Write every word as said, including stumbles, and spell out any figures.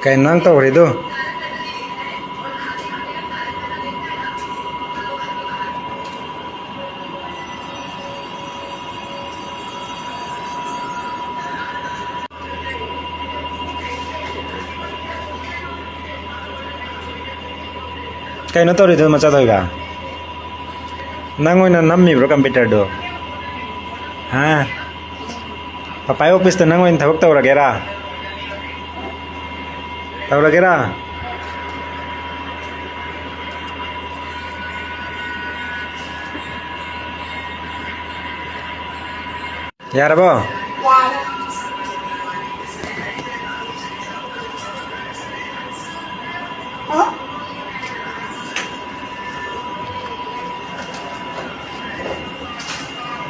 ꯀꯩꯅꯣ ꯅꯪ ꯇꯧꯔꯤꯗꯨ? ꯀꯩꯅꯣ ꯇꯧꯔꯤꯗꯨ, ꯃꯆꯥꯊꯣꯏꯕ? ꯅꯪ ꯑꯣꯏꯅ ꯅꯝꯃꯤꯕ꯭ꯔꯣ ꯀꯝꯄ꯭ꯌꯨꯇꯔꯗꯨ? ꯍꯥ? ꯄꯄꯥꯏ ꯑꯣꯐꯤꯁꯇ ꯅꯪ ꯑꯣꯏꯅ ꯊꯕꯛ ꯇꯧꯔꯒꯦꯔꯥ? ꯇꯧꯔꯒꯦꯔꯥ? ꯌꯥꯔꯕꯣ?